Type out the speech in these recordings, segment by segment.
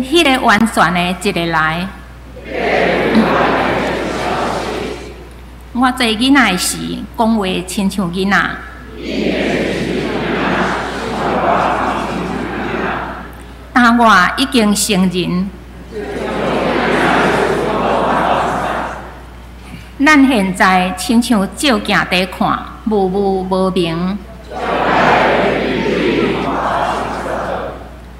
彼个完全的一个來。我做囡仔的時，講話親像囡仔。但我已經成人。咱現在親像照鏡佇看，霧霧無明。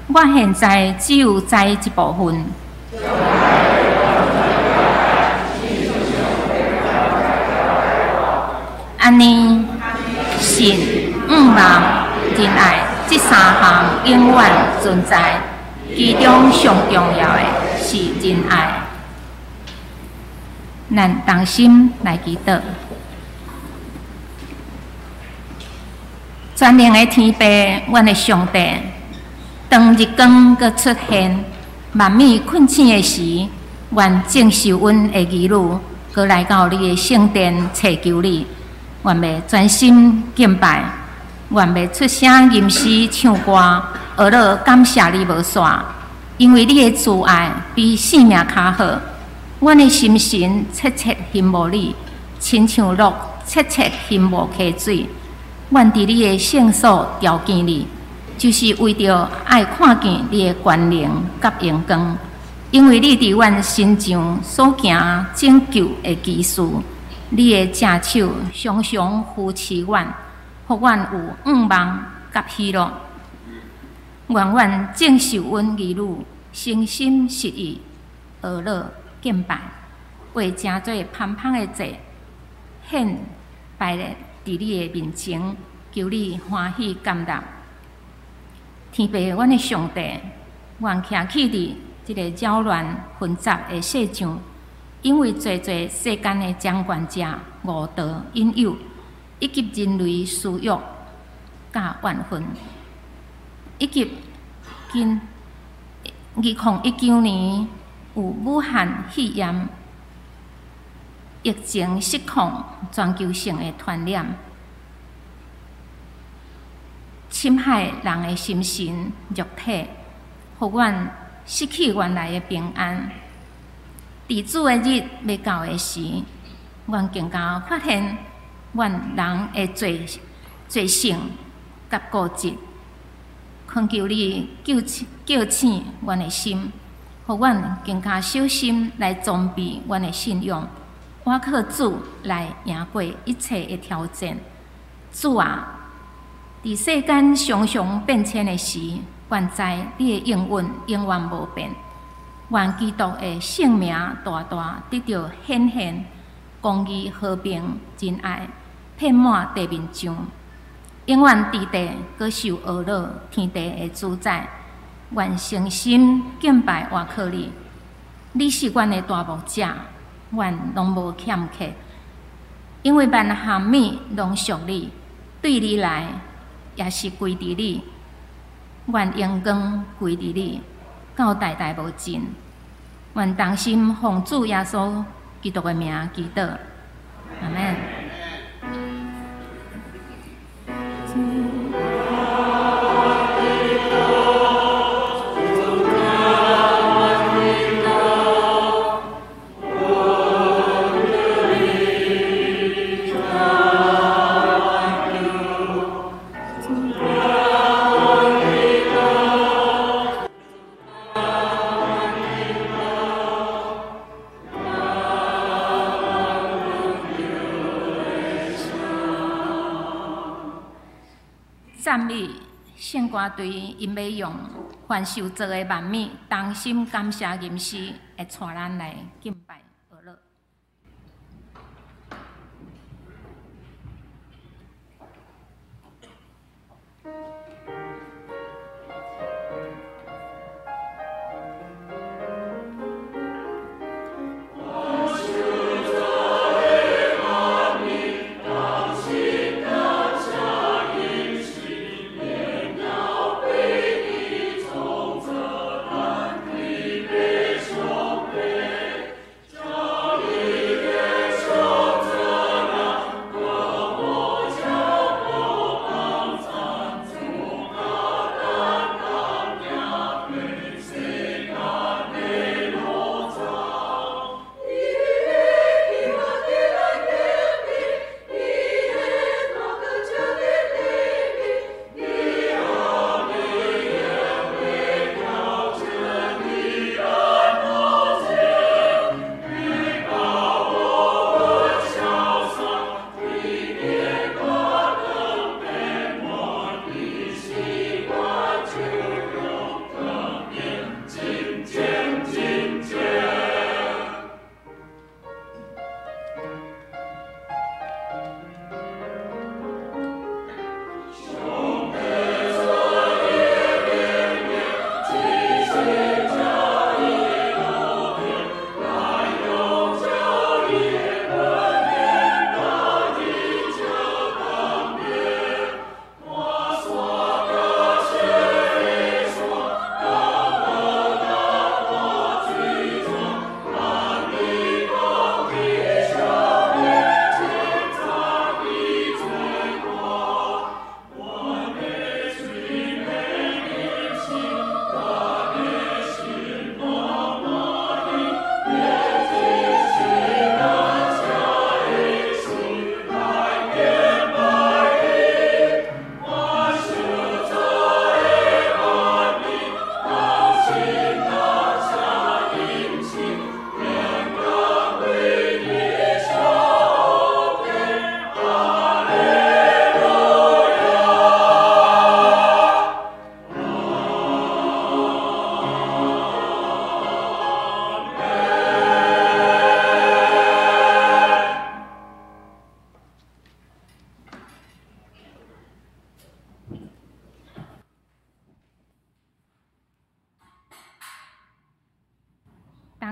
我現在只有知一部分。按呢，信、向望、仁愛這三項永遠存在，其中上重要的是仁愛。咱同心來祈禱。全能的天父，阮的上帝，當日光閣出現，萬物困醒的時，願眾受恩的兒女，閣來到你的聖殿尋求你，願欲專心敬拜，願欲出聲吟詩唱歌，學樂感謝你無煞，因為你的慈愛比性命較好。阮的心神切切欣慕你，親像鹿切切欣慕溪水。願佇你的聖所朝見你，就是為著愛看見你的權能佮榮光，因為你佇阮身上所行拯救的奇事，你的正手常常扶持阮，予阮有向望佮喜樂。願阮眾受恩兒女誠心實意學樂敬拜，畫成做芳芳的祭，獻擺佇你的面前，求你歡喜甘納。天父，阮的上帝，願徛起佇這个擾亂紛雜的世上，因為濟濟世間的掌權者誤導引誘，以及人類私欲佮怨恨，以及近2019年有武漢肺炎疫情失控、全球性的傳染，侵害人的心神、肉體，予阮失去原來的平安。佇主的日欲到的時，阮更加發現阮人的罪性佮固執，懇求你叫醒阮的心，予阮更加小心來裝備阮的信仰，倚靠主來贏過一切的挑戰。主啊，佇世間常常變遷的時，願知你的應允永遠無變。願基督的聖名大大得著顯現，公義、和平、仁愛遍滿地面上，永遠佇地閣受呵咾天地的主宰。願誠心敬拜倚靠你，你是阮的大牧者，阮攏無欠缺，因為萬項物攏屬你，對你來，也是歸佇你。願榮光歸佇你，到代代無盡。願同心奉主耶穌基督的名祈禱，阿們。讚美聖歌隊，𪜶欲用凡受造的萬物，同心感謝吟詩，會帶咱來敬拜呵咾。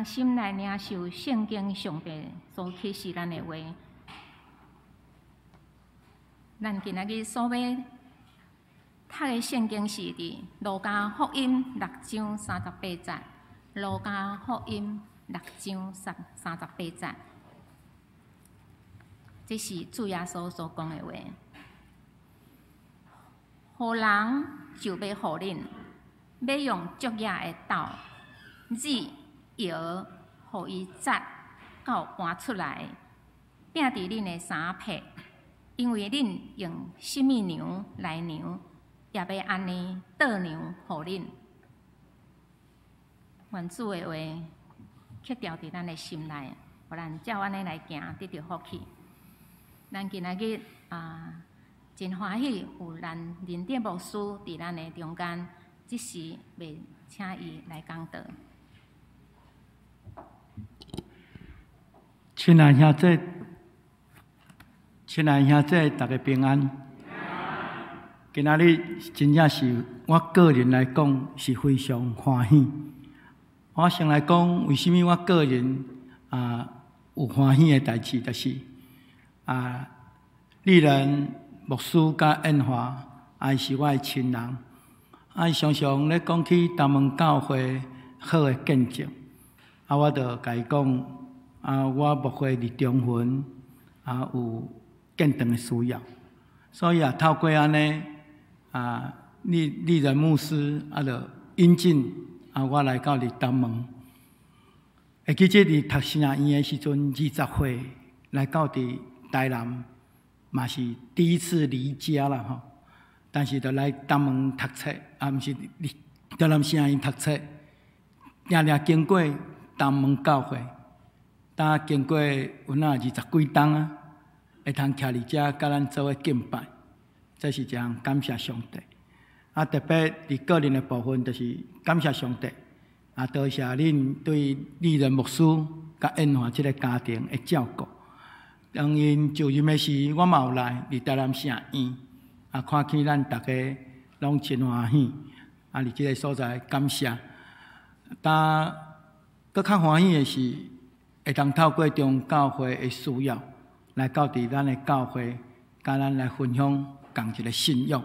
同心來領受聖經上帝所啟示咱的話。咱今仔日所欲讀的聖經是佇路加福音六章三十八節。路加福音六章三十八節，這是主耶穌所講的話。予人就欲予恁，欲用足額的斗，揤搖，予伊紮到盤出來，摒佇恁的衫被，因為恁用啥物量來量，也欲按呢倒量予恁。願主的話刻牢佇咱的心內，予咱照按呢來行，得著福氣。咱今仔日啊，真歡喜有咱林德牧師佇咱的中間，這時欲請伊來講道。親愛兄弟，親愛兄弟，大家平安。今仔日真正是我個人來講是非常歡喜。我先來講，為啥物我個人有歡喜的代誌，就是麗人牧師佮燕華，伊是我的親人，伊常常咧講起東門教會好的見證，我就共伊講，我牧會佇中雲，有建堂的需要，所以透過按呢，麗人牧師就引進我來到佇東門，會記得佇讀神學院的時陣，20歲來到佇台南。嘛是第一次離家啦吼，但是就來東門讀冊，毋是台南聖院讀冊，定定經過東門教會，當經過有哪20幾冬啊，會通徛佇遮佮咱做伙敬拜，這是一項感謝上帝。特別佇個人的部分，就是感謝上帝，多謝恁對麗人牧師佮燕華這个家庭的照顧。當𪜶就任的時，我嘛有來佇台南聖院，看見咱逐家攏真歡喜，佇這个所在感謝。但閣較歡喜的是，會當透過中教會的需要，來到佇咱的教會，佮咱來分享仝一个信仰。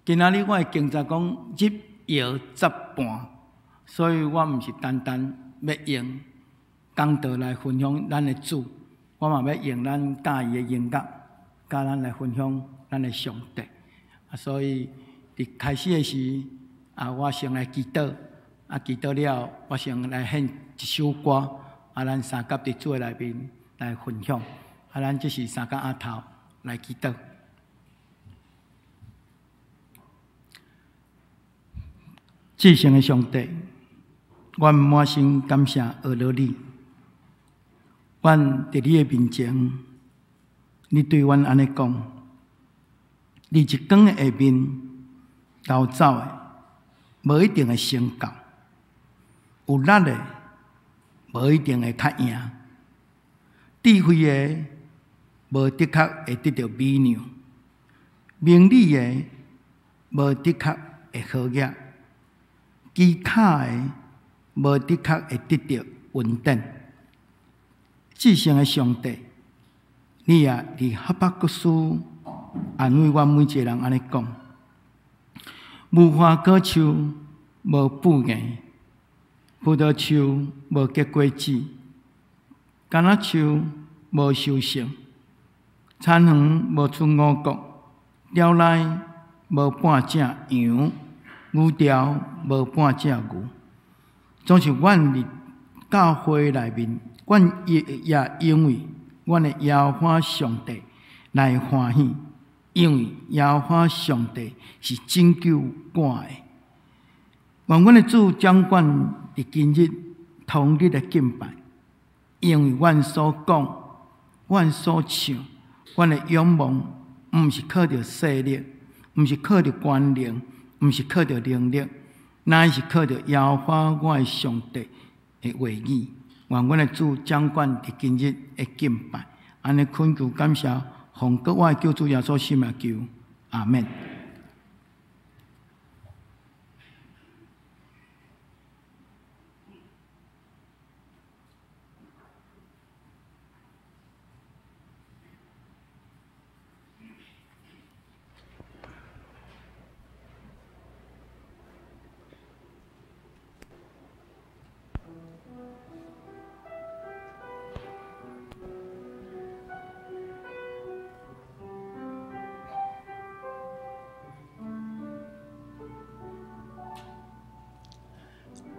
今仔日我的經節講入窯紮盤，所以我毋是單單欲用講道來分享咱的主。我嘛欲用咱佮意的音樂，佮咱來分享咱的上帝。所以佇開始的時，我先來祈禱，祈禱了，我先來獻一首歌，咱相佮佇主的內面來分享。咱這是相佮阿頭來祈禱。至聖的上帝，阮滿心感謝阿羅你。阮佇你的面前，你對阮按呢講：佇日光的下面流走的，無一定會成就；有力的，無一定會較贏；智慧的，無的確會得著美娘；明理的，無的確會好額；機巧的，無的確會得著恩典。至聖的上帝，你也佇哈巴谷書安慰阮每一个人按呢講：無花果樹無布藝，葡萄樹無結果子，橄欖樹無收成，田園無出五穀，鳥內無半隻羊，牛牢無半隻牛。總是阮佇教會內面。阮也因為阮的耶和華上帝來歡喜，因為耶和華上帝是拯救我的。願阮的主掌管佇今日當日的敬拜，因為阮所講、阮所唱、阮的仰望，毋是靠著勢力，毋是靠著權能，毋是靠著能力，乃是靠著耶和華我的上帝的話語。願阮的主掌管佇今日的敬拜，按呢懇求感謝，奉國我的救主耶穌聖名求，阿們。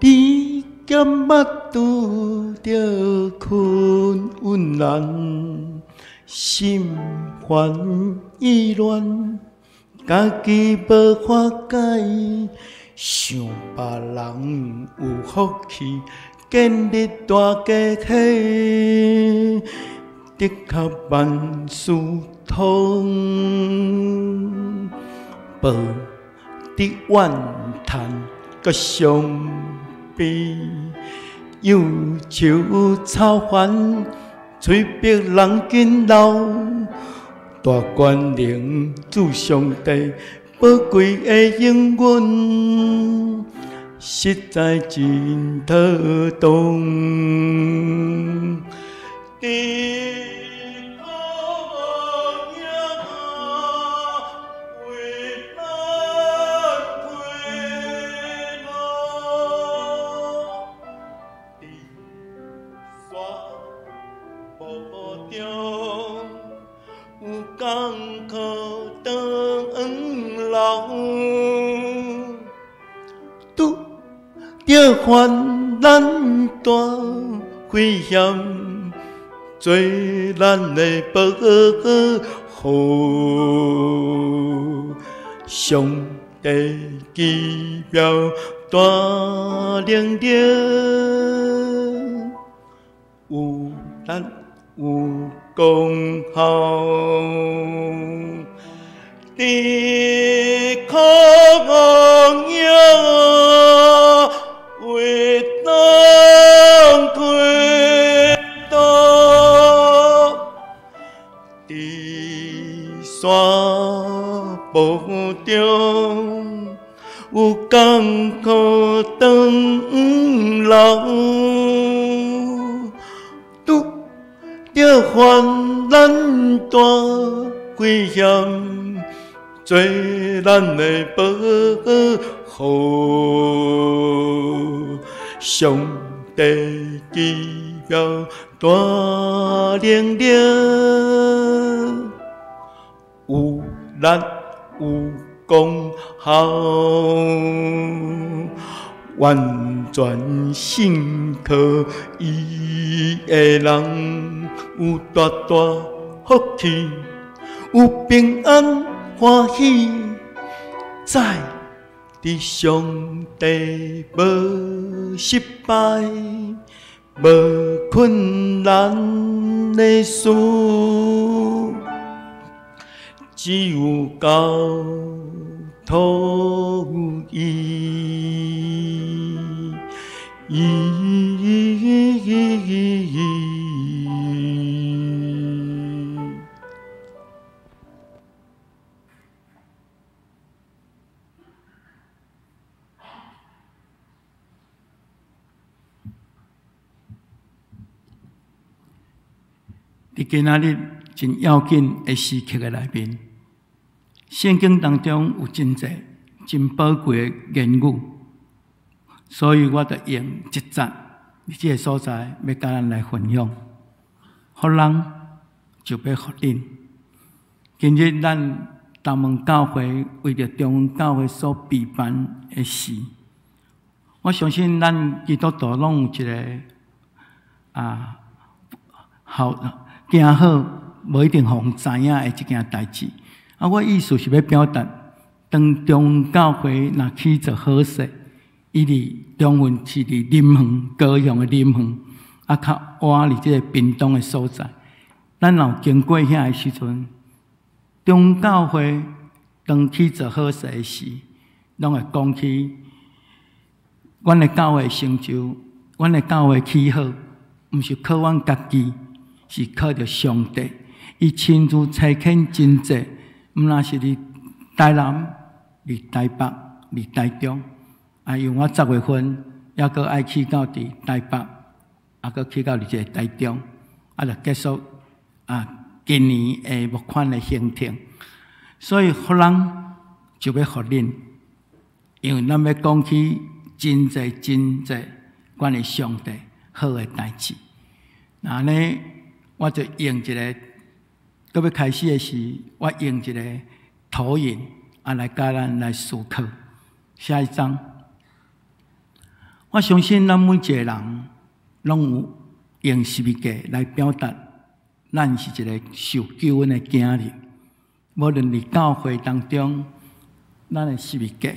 伫剑仔拄著困难，心烦意乱，家己無法解，想別人有福氣，建立大家庭，的確萬事通，無伫怨嘆閣傷悲，憂愁操煩，催逼人緊老，大權能主上帝寶貴的應允，實在真妥當。伫苦影為咱開路，佇沙漠中有艱苦長流，拄著患難大危險，做咱的保護。上帝奇妙大能力，有力有功效。伫苦影為咱開道，佇沙漠中有艱苦長流，拄著患難大危險，做咱的保護。上帝奇妙大能力，有力有功效，完全信靠伊的人，有大大福氣，有平安歡喜，在佇上帝無失敗、無困難的事，只有交託伊。佇今仔日真要緊的時刻的內面，聖經當中有真濟真寶貴的言語，所以我就用一節佇這个所在欲佮咱來分享。予人就欲予恁。今日咱東門教會為著中央教會所備辦的事，我相信咱基督徒攏有一个好行好，無一定予人知影的這件代誌。我意思是欲表達，當中央教會若去做好勢，伊佇中雲是佇林園，高雄的林園，較倚佇這个屏東的所在。咱若有經過遐的時陣，中央教會當去做好勢的時，攏會講起阮的教會成就，阮的教會起好，毋是靠阮家己，是靠著上帝。伊親自差遣真濟，毋但是佇台南、佇台北、佇台中。因為我10月份猶閣愛去到佇台北，閣去到佇這個台中，就結束今年的募款的行程。所以，予人就欲予恁，因為咱欲講起真濟真濟關於上帝好的代誌。那呢，我就用一个，閣欲開始的時，我用一個投影來佮咱來思考。下一張。我相信咱每一个人攏有用十字架來表達，咱是一个受救恩的囝兒。無論佇教會當中，咱的十字架，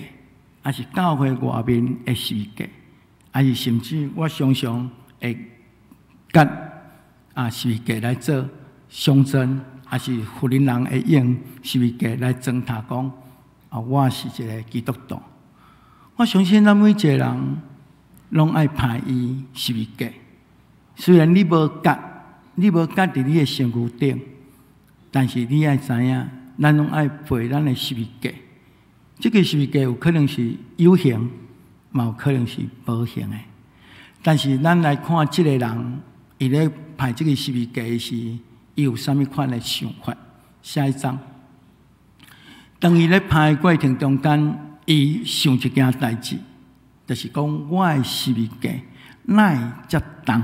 抑是教會外面的十字架，抑是甚至我常常會佮十字架來做象徵，抑是富人人會用十字架來裝頭講啊，我是一个基督徒。我相信咱每一个人攏愛攀伊十字架。雖然你無結，你無結佇你的身軀頂，但是你愛知影，咱攏愛背咱的十字架。這个十字架有可能是有形，嘛有可能是無形的。但是咱來看這个人，伊咧排這个十字架時，伊有啥物款的想法？下一張，當伊咧攀的過程中間，伊想一件代誌，就是講我的十字架哪會遮重？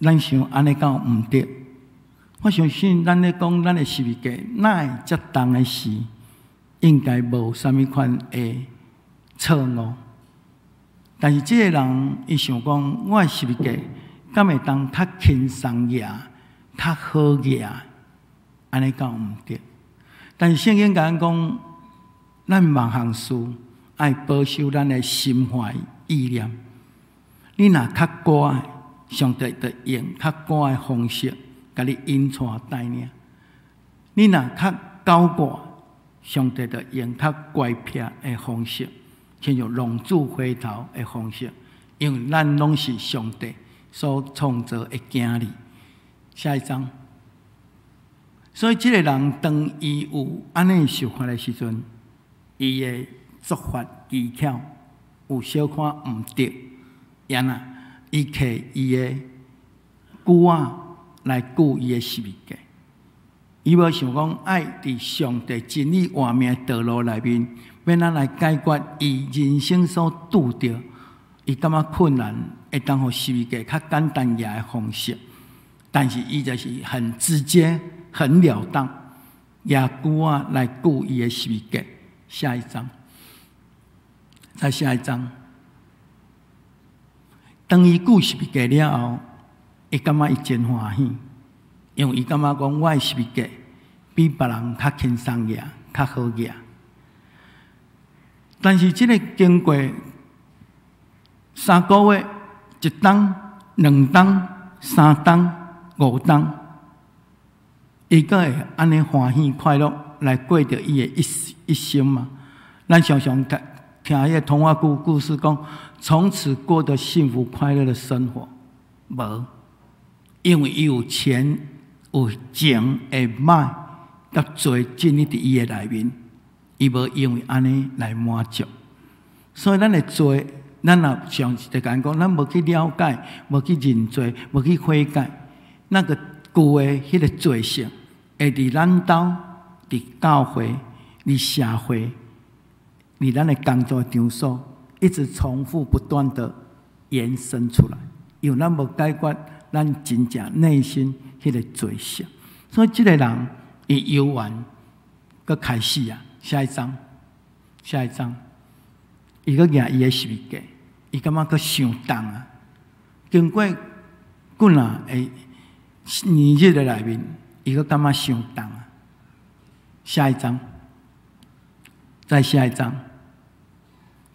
咱想按呢敢有毋對？我相信咱咧講咱的十字架哪會遮重的時，應該無啥物款的錯誤。但是這个人伊想講，我的十字架敢會當較輕鬆舉，較好舉，按呢敢有毋對？但是聖經共咱講，咱萬項事愛保守咱的心懷意念。你若較乖，上帝就用較乖的方式，共你引帶帶領。你若較狡猾，上帝就用較乖僻的方式，親像浪子回頭的方式，因為咱攏是上帝所創造的囝兒。下一張。所以，這个人當伊有按呢想法的時陣，伊的做法技巧有小可毋對，按怎？伊摕伊的鋸仔來鋸伊的十字架。伊無想講愛佇上帝真理活命的道路內面，欲按怎來解決伊人生所拄著，伊感覺困難，會當予十字架較簡單舉的方式。但是伊就是很直接、很了當，舉鋸仔來鋸伊的十字架。下一張，再下一張。當伊鋸十字架了後，伊感覺伊真歡喜，因為伊感覺講我的十字架比別人較輕鬆舉，較好舉。但是這个經過3個月，一冬、2冬、3冬、5冬，伊閣會按呢歡喜快樂來過著伊的一生嗎？咱常常聽聽彼个童話故事講，從此過得幸福快樂的生活，無，因為伊有前有前的歹佮罪進入佇伊的內面，伊無因為按呢來滿足，所以咱的罪，咱若像一個人講，咱無去了解，無去認罪，無去悔改，那個舊的彼个罪性，會佇咱兜、佇教會、佇社會、佇咱的工作場所，一直重複不斷的延伸出來，因為咱無解決咱真正內心彼个罪性，所以這个人伊猶原閣開始啊，下一張，下一張，伊閣舉伊的十字架，伊感覺閣傷重啊。經過幾若个年日的內面，伊閣感覺傷重啊。下一張，再下一張，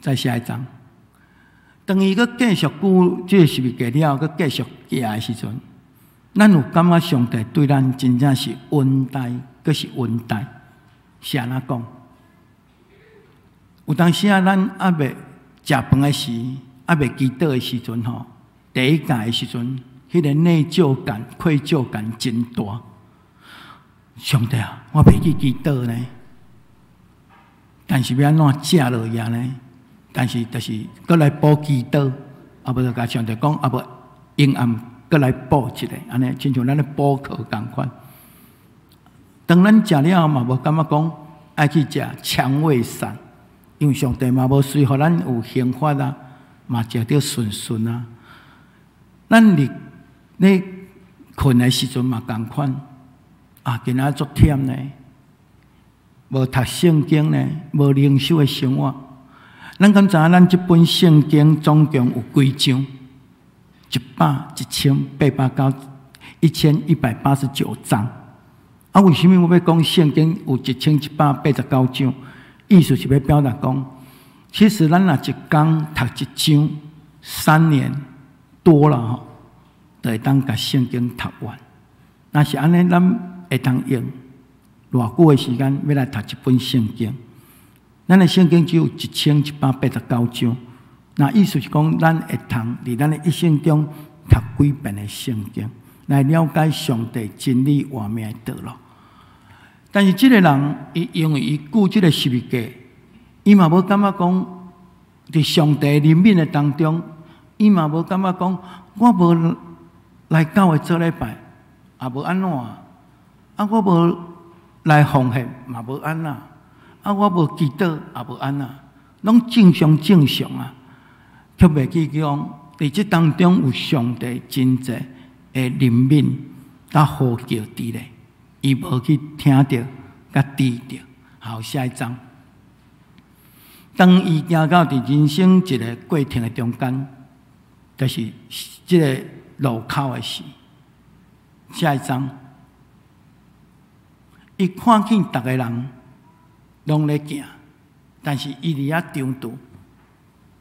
再下一張。當伊閣繼續鋸這个十字架了後，閣繼續舉的時陣，咱有感覺上帝對咱真正是恩待，閣是恩待。是按怎講？有當時啊，咱猶未食飯的時，猶未祈禱的時陣吼，第一屆的時陣，彼个內疚感、愧疚感真大。上帝啊，我袂記祈禱呢，但是欲按怎食落去呢？但是就是閣來補祈禱，啊無就共上帝講，啊無陰暗閣來補一下，按呢親像咱咧補課仝款。當咱食了後嘛，無感覺講愛去食腸胃散，因為上帝嘛無隨予咱有刑罰啊，嘛食得順順啊。咱佇咧睏的時陣嘛仝款，啊，今仔足忝呢，無讀聖經呢，無靈修的生活。咱敢知影咱這本聖經總共有幾章？一百一千八百九1189章。啊，為啥物我欲講聖經有1189章？意思是欲表達講，其實咱若一工讀一章，3年多了吼，就會當共聖經讀完。若是按呢，咱會當用偌久的時間欲來讀一本聖經？咱的聖經只有一千一百八十九章，那意思是講，咱會通佇咱的一生中讀幾遍的聖經，來了解上帝真理活命的道路。但是這个人，伊因為伊顧這个十字架，伊嘛無感覺講，佇上帝憐憫的當中，伊嘛無感覺講，我無來教會做禮拜，也無按怎，啊，我無來奉獻嘛無按怎，啊，我無祈禱也無按怎，攏正常正常啊，卻袂記講，佇這當中有上帝真濟的憐憫佮呼叫佇咧。伊無去聽著，佮知著。好，下一章。當伊行到佇人生一个過程的中間，就是這个路口的時。下一章，伊看見逐个人攏咧行，但是伊佇遐張拄，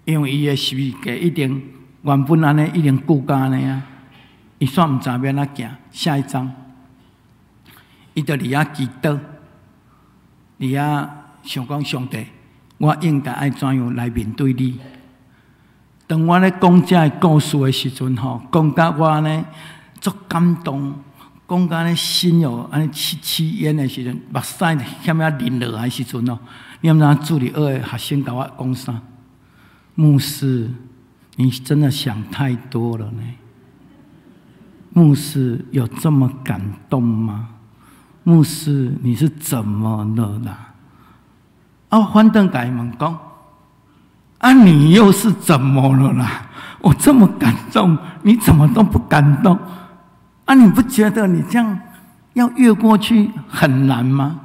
因為伊的十字架已經原本按呢已經久甲按呢啊，伊煞毋知欲按怎行。下一章。伊就佇遐祈禱，佇遐想講上帝，我應該愛怎樣來面對你？當我咧講這个故事的時陣吼，講甲我按呢足感動，講甲按呢心哦，按呢起起煙的時陣，目屎欠仔淋落來的時陣哦，你毋知影主日學的學生共我講啥？牧師，你真的想太多了呢。牧師有這麼感動嗎？牧師，你是怎麼了啦？啊，反轉共伊問講，啊，你又是怎麼了啦？我這麼感動，你怎麼都不感動？啊，你不覺得你這樣要越過去很難嗎？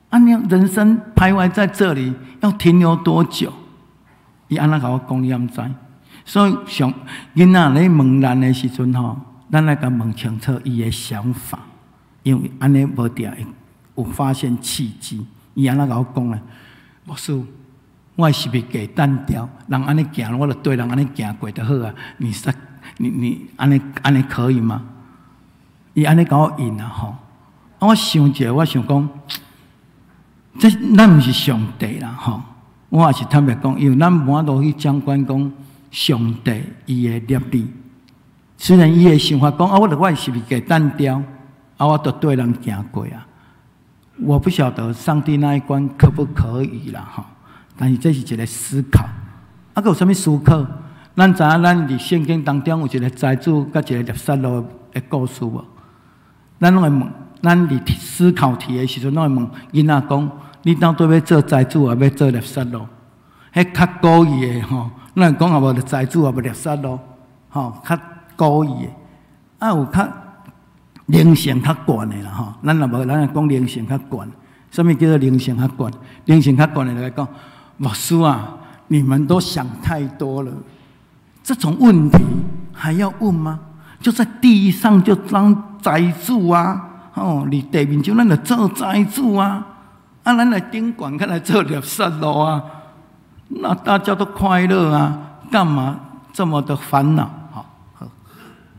啊，你人生徘徊在這裡，要停留多久？伊按呢共我講，你毋知？所以上囡仔咧問咱的時陣吼，咱來共問清楚伊的想法。因為按呢無定會有發現契機。伊按呢共我講咧，牧師，我的十字架單調，人按呢行，我就綴人按呢行過就好啊。你說你按呢按呢可以嗎？伊按呢共我應啊吼。啊，我想者，我想講，這咱毋是上帝啦吼。我也是坦白講，因為咱無法度去掌管講上帝伊的律例。雖然伊的想法講啊，我著我的十字架單調。啊！我都綴人行過啊！我不曉得上帝那一關可不可以啦，吼！但是這是一个思考。啊，閣有啥物思考？咱知影，咱佇聖經當中有一个財主佮一个勒撒路的故事無？咱攏會問，咱佇思考題的時陣，攏會問囡仔講：你到底欲做財主，抑欲做勒撒路？彼較古意的吼，咱講也無財主，也無勒撒路，吼，較古意的。啊，有較靈性較懸的啦，吼，咱若無咱講靈性較懸，啥物叫做靈性較懸？靈性較懸的來講，牧師啊，你們都想太多了，這種問題還要問嗎？就在地上就當財主啊，哦，佇地面上咱就做財主啊，啊，咱來頂懸，較來做勒撒路啊，那大家都快樂啊，幹嘛這麼的煩惱？好，好，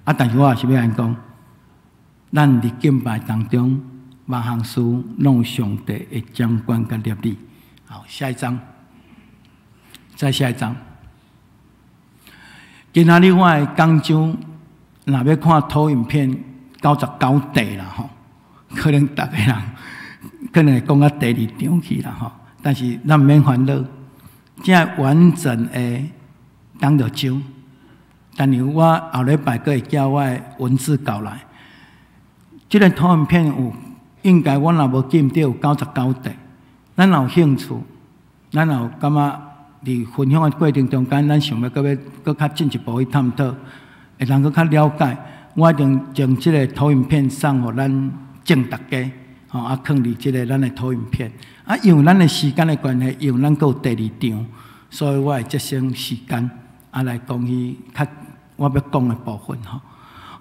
啊，但是我也是欲按呢講。咱佇敬拜當中，萬項事攏有上帝的掌管佮律例。好，下一章，再下一章。今仔日我的講章，若欲看投影片99題啦吼，可能逐个人可能會講到第二場去啦吼。但是咱毋免煩惱，這完整的講道章，但是我後禮拜閣會寄我的文字稿來。這个投影片有，應該我若無記毋著有九十九題。咱若有興趣，咱若有感覺佇分享的過程中間，咱想欲閣欲閣較進一步去探討，會當閣較了解。我一定將這个投影片送予咱眾大家，吼啊，囥佇這个咱的投影片。啊，因為咱的時間的關係，因為咱閣有第二場，所以我會節省時間啊來講起較我欲講的部分吼。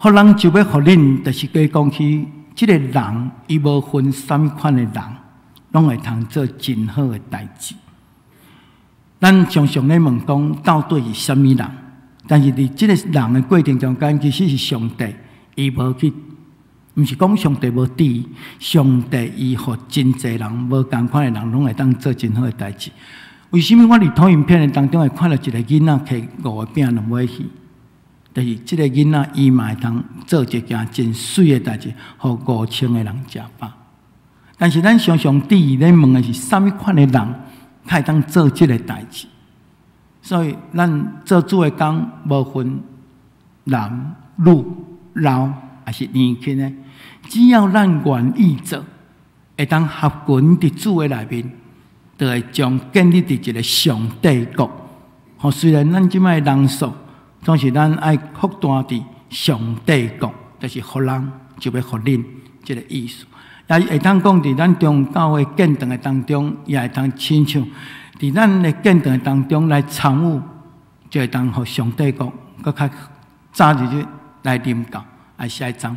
予人就欲予恁，就是講起這个人，伊無分啥物款的人，攏會通做真好的代誌。咱常常咧問講，到底是啥物人？但是佇這个人的過程中間，其實是上帝，伊無去，毋是講上帝無智，上帝伊予真濟人無仝款的人，攏會當做真好的代誌。為啥物我佇投影片的當中會看著一個囡仔提五个餅兩尾魚？就是這个囡仔，伊嘛會當做一件真媠的代誌，予5000个人食飽。但是咱常常佇咧問的是啥物款的人，才會當做這个代誌？所以咱做主的工，無分男女老，抑是年輕的，只要咱願意做，會當合群佇主的內面，就會將建立佇一个上帝國。吼，雖然咱這擺人數，總是咱愛擴大佇上帝國，就是予人就欲予恁這个意思。也會當講佇咱中教會建堂的當中，也會當親像佇咱的建堂的當中來參與，就會當予上帝國閣較早日日來臨到。來下一張，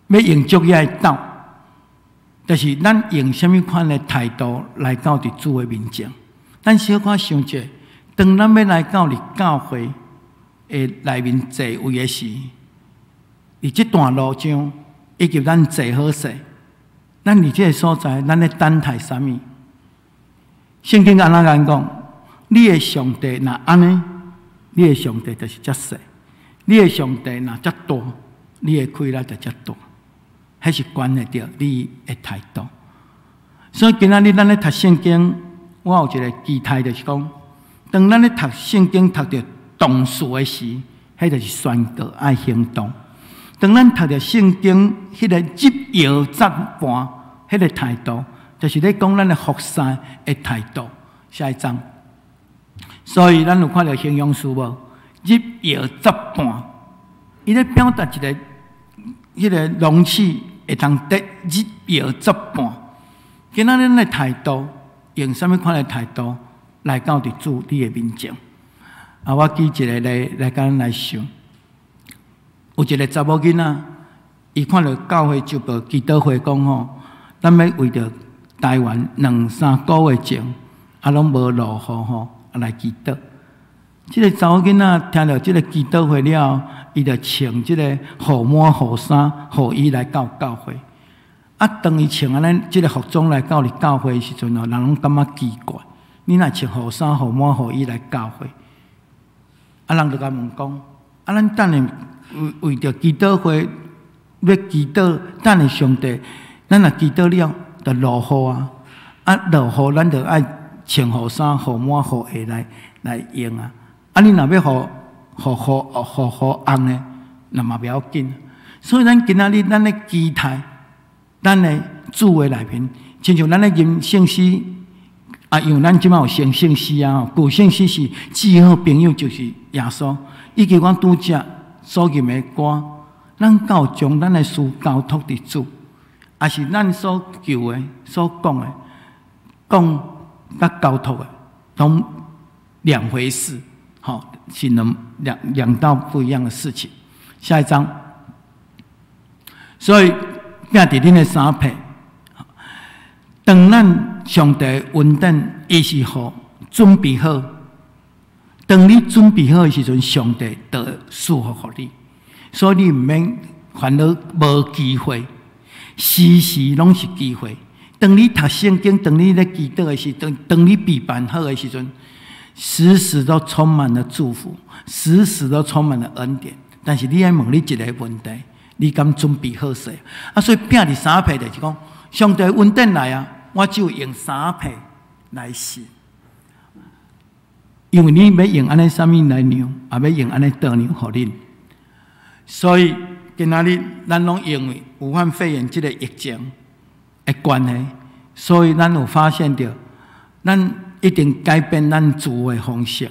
欲用作業的鬥，就是咱用啥物款的態度來到佇主的面前。咱小可想者，當咱欲來到佇教會的內面坐位的時，佇這段路上，以及咱坐好勢，咱佇這个所在，咱咧等待啥物？聖經按怎講？你的上帝若按呢，你的上帝就是遮細；你的上帝若遮大，你的氣力就遮大。彼是關係著你的態度。所以今仔日咱咧讀聖經，我有一个期待，就是講，當咱咧讀聖經讀著動詞的時，彼就是宣告愛行動。當咱讀著聖經，彼个入窯作盤，彼个態度，就是咧講咱的服侍的態度。下一張，所以咱有看著形容詞無？入窯作盤，伊咧表達一个彼个容器會當得入窯作盤。今仔日咱的態度，用啥物款的態度來到佇主你的面前？啊，我舉一个例來共咱來想，有一个查某囡仔，伊看著教會就報祈禱會講吼，咱欲為著台灣兩三个月前，啊，攏無落雨吼，啊來祈禱。這个查某囡仔聽著這个祈禱會了後，伊就穿這个雨帽雨衫、雨衣來到教會。啊，當伊穿按呢這个服裝來到佇教會的時陣吼，人攏感覺奇怪，你哪穿雨衫、雨帽、雨衣來教會？啊，人就共問講，啊，咱等下為為著祈禱會欲祈禱，等下上帝，咱若祈禱了，就落雨啊！啊，落雨，咱就愛穿雨衫、雨帽、雨鞋來來用啊！啊，你若欲予予雨予雨紅呢，那嘛袂要緊。所以咱今仔日咱咧期待，咱的主的內面，親像咱咧吟聖詩，啊，因為咱這擺有新聖詩啊，舊聖詩是至好朋友就是耶穌，以及阮拄才所吟的歌，咱敢有將咱的事交託佇主，抑是咱所求的、所講的、講佮交託的，攏兩回事，吼，是兩兩兩道不一樣的事情。下一張，所以摒佇恁的衫被，當咱上帝恩典，伊是予準備好。當你準備好的時陣，上帝就會賜福予你。所以你毋免煩惱無機會，時時攏是機會。當你讀聖經，當你咧祈禱的時陣，當你備辦好的時陣，時時都充滿了祝福，時時都充滿了恩典。但是你愛問你一个問題：你敢準備好勢？啊，所以摒佇衫被就是講，上帝恩典來啊，我只有用衫被來信。因為你欲用按呢啥物來量，也欲用按呢度量予恁。所以今仔日咱攏因為武漢肺炎這个疫情的關係，所以咱有發現著，咱一定改變咱住的方式，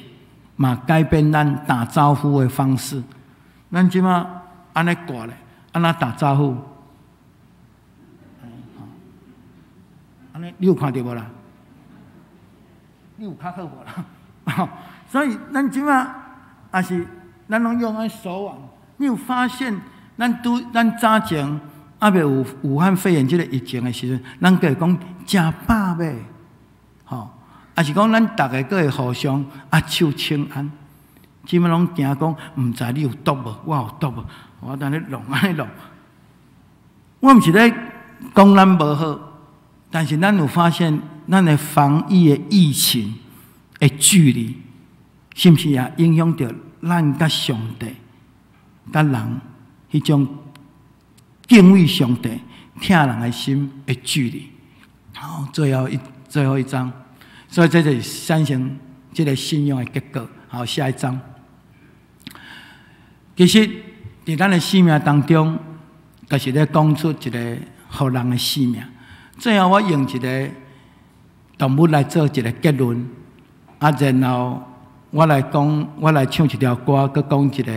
嘛改變咱打招呼的方式。咱這馬按呢掛咧，按怎打招呼？按呢你有看著無啦？你有較好無啦？所以咱這馬也是，咱攏用按手腕。你有發現，咱拄咱早前猶未有武漢肺炎這个疫情的時陣，咱閣會講食飽未？吼，抑是講咱逐个閣會互相握手請安。這馬攏驚講，毋知你有毒無？我有毒無？我等咧弄按呢弄。我毋是咧講咱無好，但是咱有發現，咱的防疫的疫情的距離，是毋是也影響著咱佮上帝、佮人彼種敬畏上帝、疼人的心的距離？好，最後一張，所以這就是產生這个信仰的結果。好，下一張。其實，佇咱的生命當中，就是咧講出一个予人的生命。最後，我用一个動物來做一个結論，啊，然後我來講，我來唱一條歌，閣講一个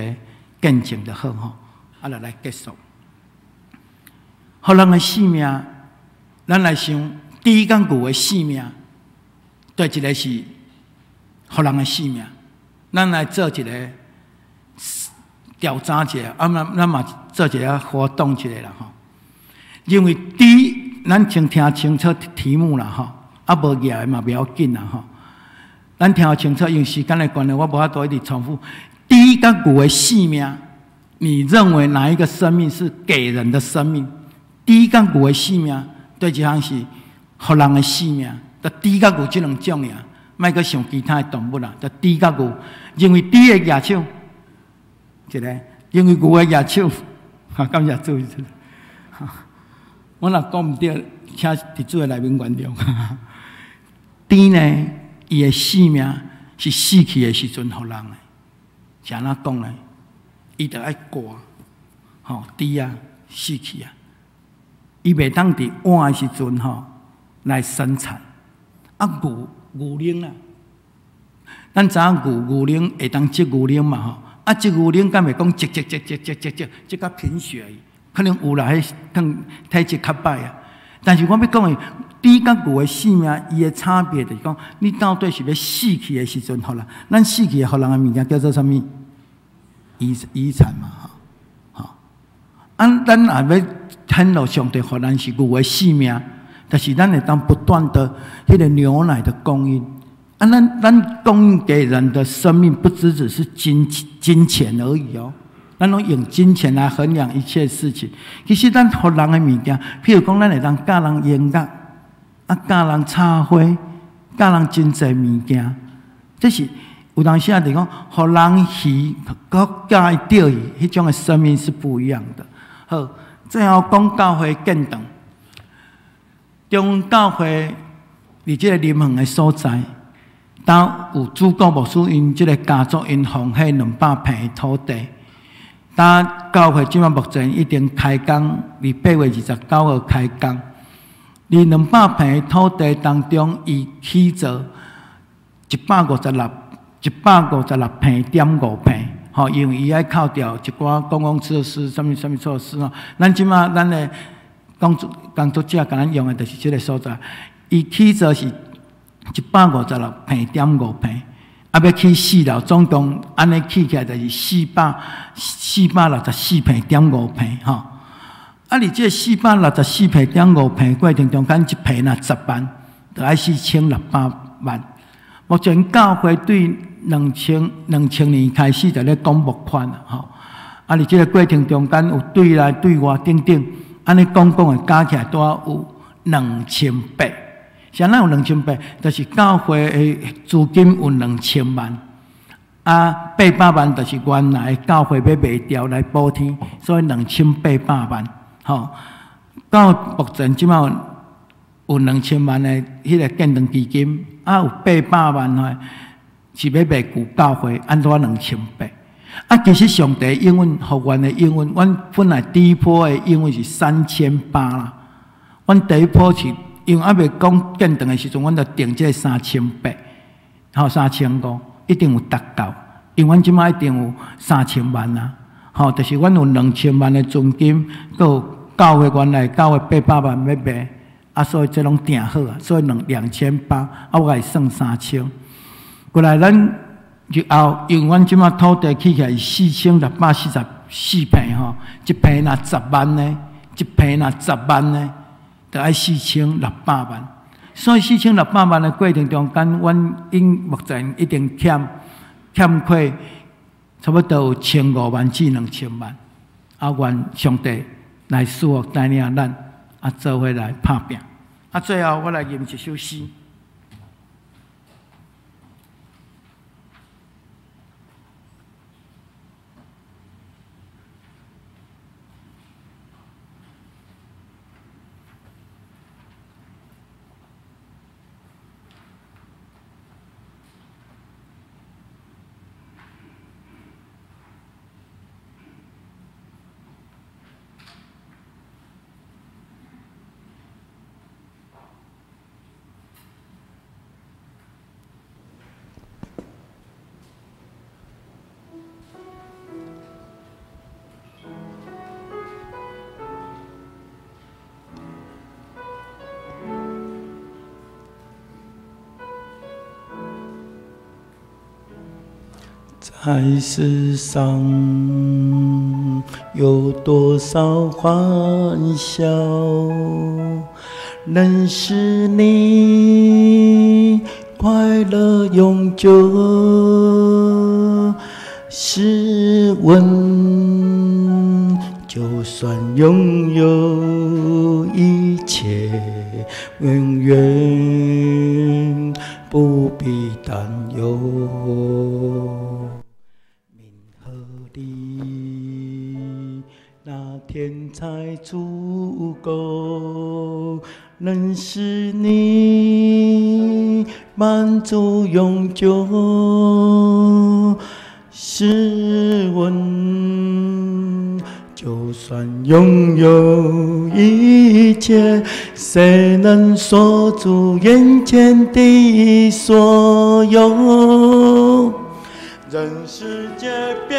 見證就好吼。啊，來結束。予人的生命，咱來想，豬佮牛的生命，對一个是予人的生命，咱來做一个調查者，啊，咱嘛做一个活動一下啦吼。認為豬，咱先聽清楚題目啦吼，啊無舉的嘛袂要緊啦吼。咱聽清楚，因為時間的關係，我無法度一直重複。豬佮牛的生命，你認為哪一個生命是給人的生命？豬佮牛的生命，對一項是予人的生命。就豬佮牛這兩種爾，莫閣想其他的動物啦。就豬佮牛，認為豬會舉手，一个，認為牛會舉手，哈，感謝主。我若講毋對，請佇主的內面原諒。豬呢，伊的性命是死去的時陣予人的，是按怎講呢？伊著愛掛，吼，豬啊，死去啊，伊袂當佇活的時陣吼來生產。啊，牛牛奶啊，咱知影牛牛奶會當擠牛奶嘛吼？啊，擠牛奶敢會講擠擠擠擠擠擠擠擠甲貧血去？可能有啦，彼可體質較歹啊。但是我欲講的，豬佮牛的性命，伊的差別就是講，你到底是欲死去的時陣，予人，咱死去予人的物件叫做啥物？遺產嘛，吼，吼。啊，咱若欲顯露上帝予咱是牛的性命，但是咱會當不斷的彼个牛奶的供應。啊，咱供應給人的生命，不只只是金錢而已哦。咱攏用金錢來衡量一切事情。其實咱予人的物件，譬如講，咱會當教人音樂，啊，教人插花，教人真濟物件。這是有當時啊，就講，予人魚，閣教伊釣魚，彼種的生命是不一樣的。好，最後講教會建堂，中教會佇這个林園的所在，當有主教牧師𪜶這个家族𪜶奉獻200坪的土地。當教會這馬目前已經開工，佇8月29號開工。佇200坪的土地當中，伊起造156.5坪，吼，因為伊愛扣掉一寡公共設施，啥物啥物措施吼。咱這馬咱的工作者共咱用的就是這个所在。伊起造是156.5坪。啊，欲起四樓，總共按呢起起來就是464.5坪，吼。啊，佇這464.5坪過程中間，一坪若10萬，就愛4600萬。目前教會對2000年開始就咧講募款吼。啊，佇這个過程中間有對內對外等等，按呢講講的加起來拄仔有2800。啥人有2800？就是教會的資金有兩千萬，啊，八百萬就是原來教會欲賣掉來補天，所以2800萬，吼。到目前這馬有兩千萬的彼个建堂基金，啊，有八百萬的是欲賣舊教會，按怎兩千八？啊，其實上帝應允，予阮的應允，阮本來第一波的應允是3800啦，阮第一波是。因為猶未講建堂的時陣，阮就定這3800，吼3500，一定有達到。因為阮這馬一定有三千萬啊，吼，就是阮有兩千萬的資金，閣有教會原來教會八百萬欲賣，啊，所以這攏訂好啊，所以2800，啊，我共伊算3000。過來咱日後，因為阮這馬土地起起來是4644坪吼，一坪若十萬呢，一坪若十萬呢，就愛4600萬。所以四千六百萬的過程中間，阮應目前一定欠虧，差不多有1500萬至2000萬。啊，願上帝來賜福帶領咱，啊，做伙來拍拚。啊，最後我來吟一首詩。在世上有多少歡笑，能使你快樂永久？試問，就算擁有一切，永遠不必擔憂。那天才足夠，能使你滿足永久。試問，就算擁有一切，誰能鎖住眼前的所有？人世間變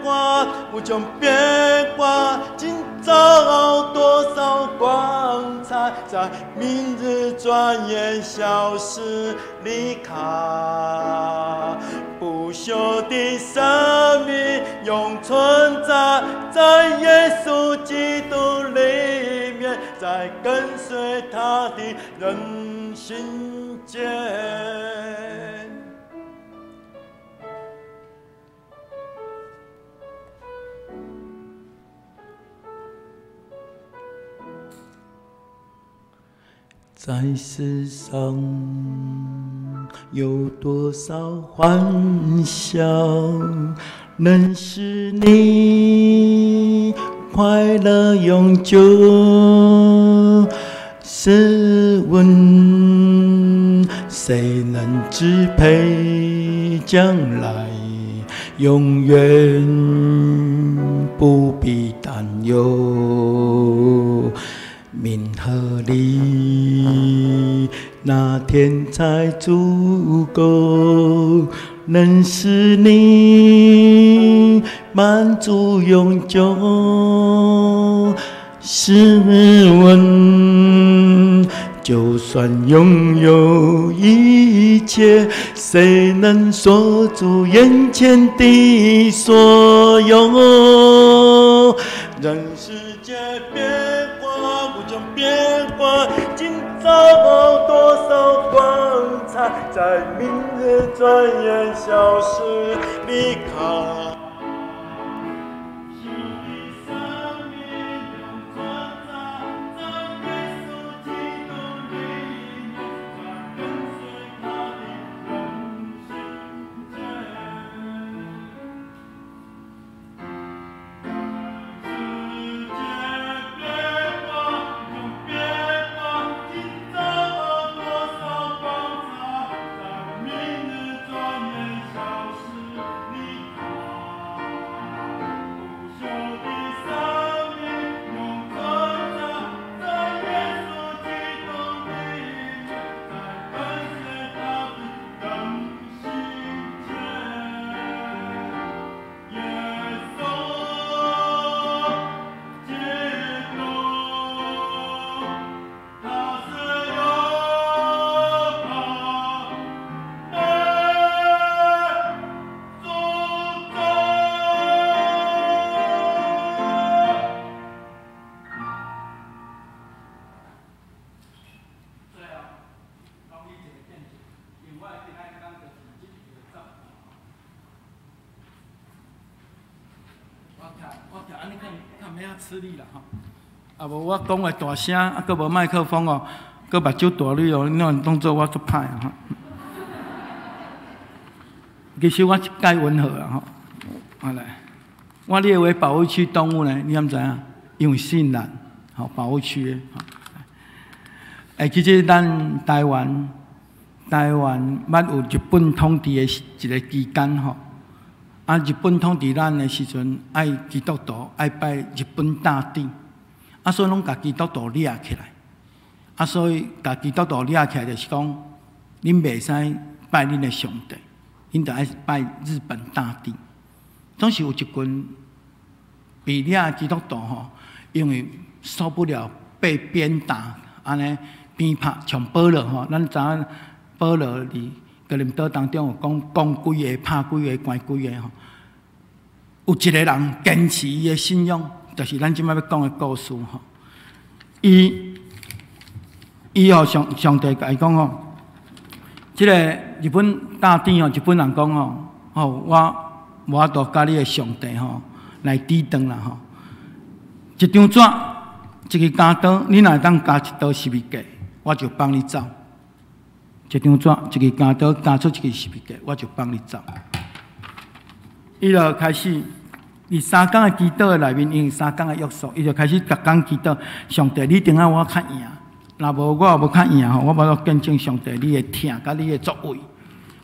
化，無窮變化，今朝多少光彩，在明日轉眼消失離開。不朽的生命永存在，在耶穌基督裡面，在跟隨他的人心間。在世上有多少歡笑，能使你快樂永久？試問，誰能支配將來？永遠不必擔憂。名和利，那天才足夠，能使你滿足永久。試問，就算擁有一切，誰能鎖住眼前的所有？人世間變化，無窮變化，今朝多少光彩，在明日轉眼消失離開。我徛按呢較較免遐吃力啦吼。啊無我講話大聲，啊閣無麥克風哦，閣目睭大蕊哦，你若當做我足歹啊吼。其實我一概溫和啊吼。啊來，我列為保護區動物呢，你敢知影？因為信咱，吼保護區的吼。欸，其實咱台灣，台灣捌有日本統治的一個期間吼。啊，日本統治咱的時陣，愛基督徒愛拜日本大帝，啊，所以攏共基督徒掠起來。啊，所以共基督徒掠起來，就是講，恁袂使拜恁的上帝，恁著愛拜日本大帝。總是有一群被掠的基督徒吼，因為受不了被鞭打，按呢鞭拍，像保羅吼，咱知影保羅佇哥林多當中有講，講幾个，拍幾个，關幾个吼。有一個人堅持伊的信仰，就是咱這擺欲講的故事吼。伊伊吼上上帝共伊講吼，這个日本大帝吼，日本人講吼，吼我無法度佮你的上帝吼來抵擋啦吼。一張紙，一支鉸刀，你若會當鉸一刀十字架，我就放你走。一張紙，一支鉸刀，鉸出一支十字架，我就放你走。伊就開始佇三工的祈禱的內面，因為三工的約束，伊就開始逐工祈禱。上帝，你一定愛我較贏，若無我無較贏吼，我無法度見證上帝你的疼佮你的作為。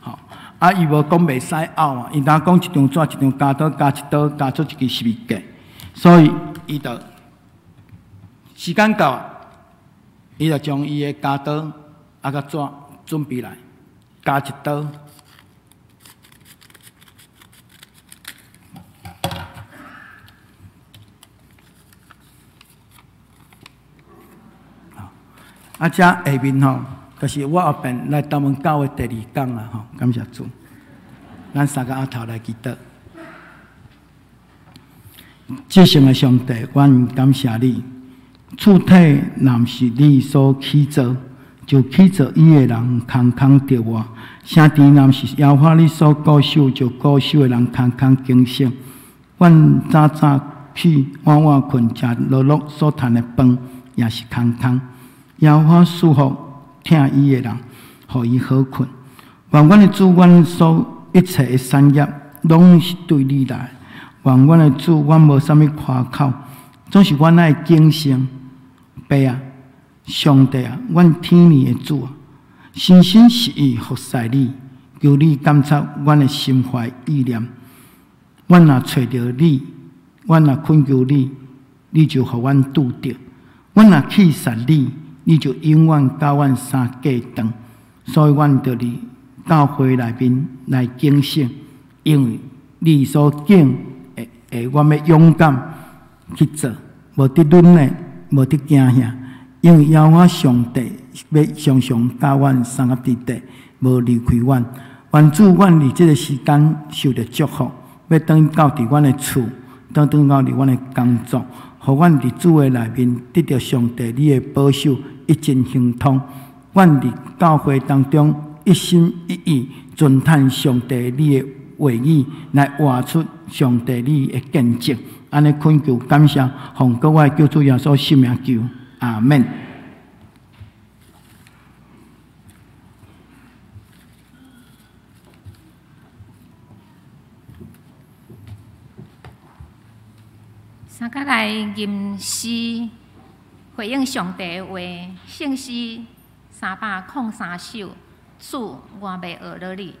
吼，啊，伊無講袂使拗啊，伊若講一張紙，一張鉸刀，鉸一刀，鉸出一支十字架，所以伊就時間到，伊就將伊的鉸刀啊佮紙準備來，鉸一刀。啊，這下面吼，就是我後邊來東門教會第二講啦吼，感謝主。咱三个阿頭來祈禱。至聖的上帝，阮感謝你。厝體若毋是你所起造，就起造伊的人空空著活；城池若毋是耶和華你所固守，就固守的人空空警醒。阮早早起，晚晚睏，食勞碌所趁的飯也是空空。耶和華賜福疼伊的人，予伊好睏。願阮的主，阮所一切的產業，攏是對你來。願阮的主，阮無啥物誇口，總是阮愛謹慎。爸啊，上帝啊，阮天父的主啊，深深實意服侍你，求你監察阮的心懷意念。阮若揣著你，阮若懇求你，你就予阮拄著；阮若棄殺你，你就永遠佮阮相隔斷。所以，阮著佇教會內面來警醒，因為你所講的，的，阮欲勇敢去做，無得忍的，無得驚嚇，因為耶和華上帝欲常常佮阮相佮佇底，無離開阮。願主，阮佇這个時間受著祝福，欲轉到佇阮的厝，轉轉到佇阮的工作，予阮佇主的內面得著上帝你的保守，一真亨通。阮佇教會當中一心一意遵趁上帝你的話語，來活出上帝你的見證。按呢懇求感謝，奉各位救主耶穌聖名求，阿們。三甲來吟詩回應上帝的話，聖詩303首，主，我欲學落你。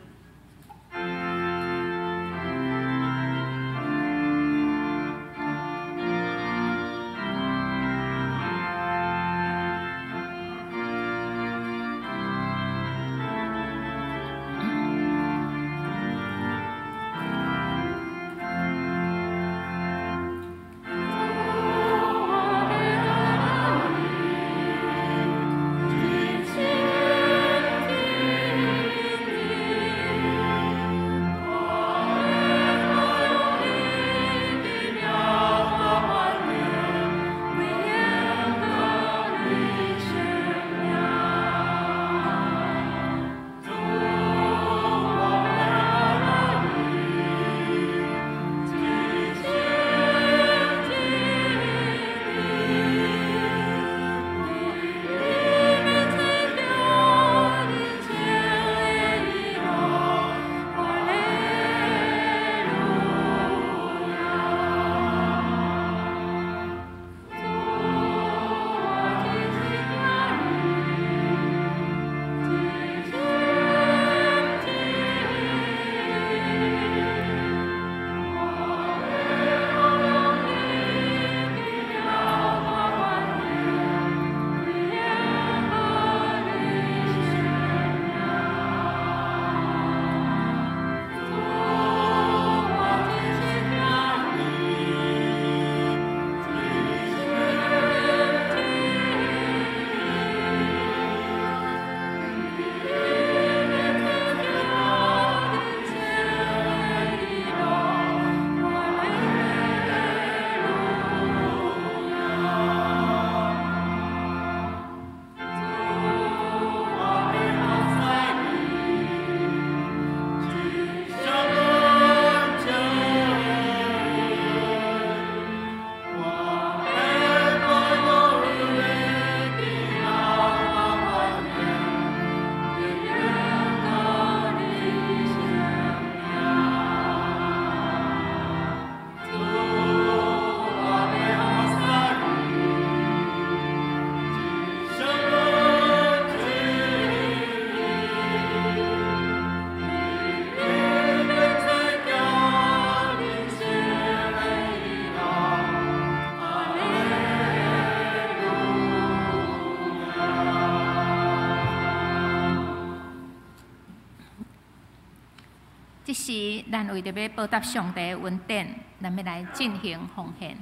這時，咱為著欲報答上帝的恩典，咱欲來進行奉獻。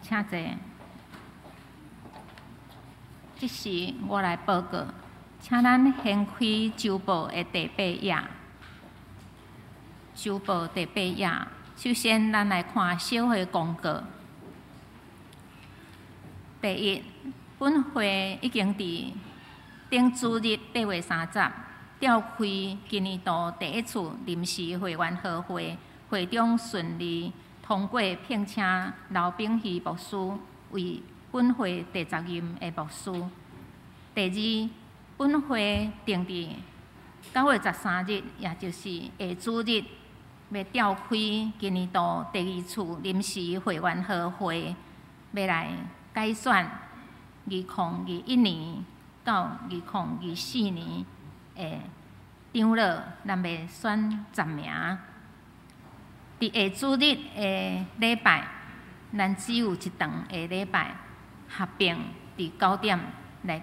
請坐。這時我來報告，請咱掀開週報的第八頁。週報第八頁，首先咱來看小會公告。第一，本會已經佇頂主日8月30召開今年度第一次臨時會員合會，會中順利通過聘請劉炳熙牧師為本會第十任的牧師。第二，本會定佇9月13日，也就是下主日，欲召開今年度第二次臨時會員合會，欲來改選2021年到2024年的長老，咱欲選10名。佇下主日的禮拜，咱只有一堂的禮拜合併佇9點來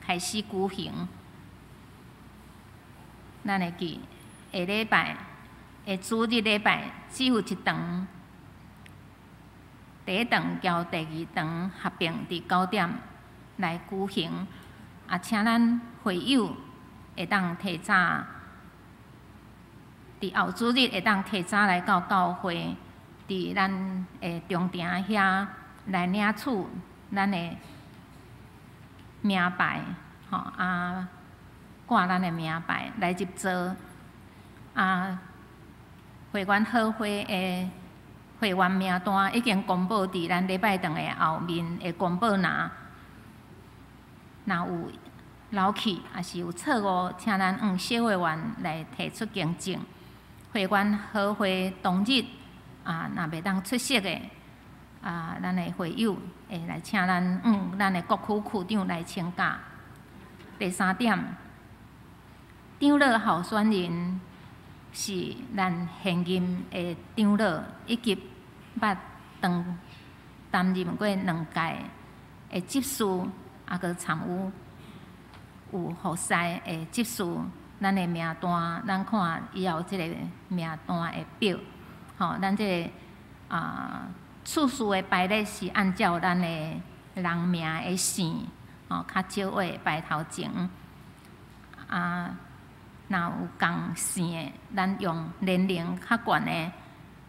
開始舉行。咱會記下禮拜下主日禮拜只有一堂，第一堂交第二堂合併佇9點來舉行。啊，請咱會友會當提早，佇後主日會當提早來到教會，佇咱的中庭遐來領取咱的名牌，吼啊，掛咱的名牌來入座。啊，會員好會的會員名單已經公布佇咱禮拜堂的後面的公布欄。若有漏去，抑是有錯誤，請咱向小會員來提出更正。會員好會當日啊，若袂當出席的，啊，咱的會友會來請咱向咱的各區區長來請假。第三點，長老候選人是咱現任的長老，以及捌當擔任過兩屆的執事，抑閣參與有服侍的執事，咱的名單，咱看以後這個名單的表，吼，咱這個啊次序的排列是按照咱的人名的姓，吼，較少會排頭前。啊，若有仝姓的，咱用年齡較懸的，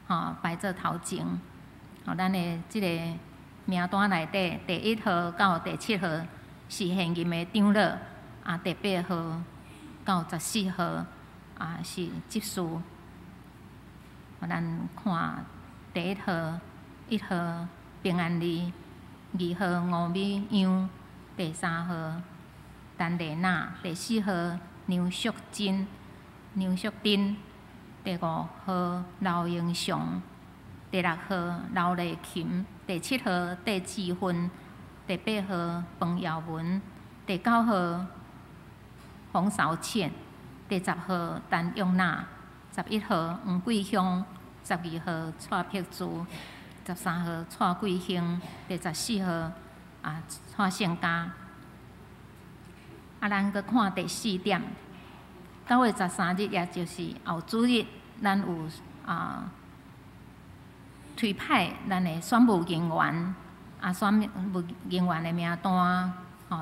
吼，排做頭前。吼，咱的這個名單內底，第一號到第七號是現任的長老，啊，第八號到14號啊是執事。咱看第一號，1號平安利，二號吳美央，第三號陳麗娜，第四號梁淑珍、梁淑珍，第五號劉英雄，第六號劉麗琴，第七號戴志芬，第八號彭耀文，第九號洪韶倩，第十號陳玉娜，11號黃桂香，12號蔡碧珠，13號蔡桂興，第十四號啊蔡勝嘉。啊，咱閣看第四點，9月13日，也就是後主日，咱有啊推派咱的選務人員，啊選務人員的名單，吼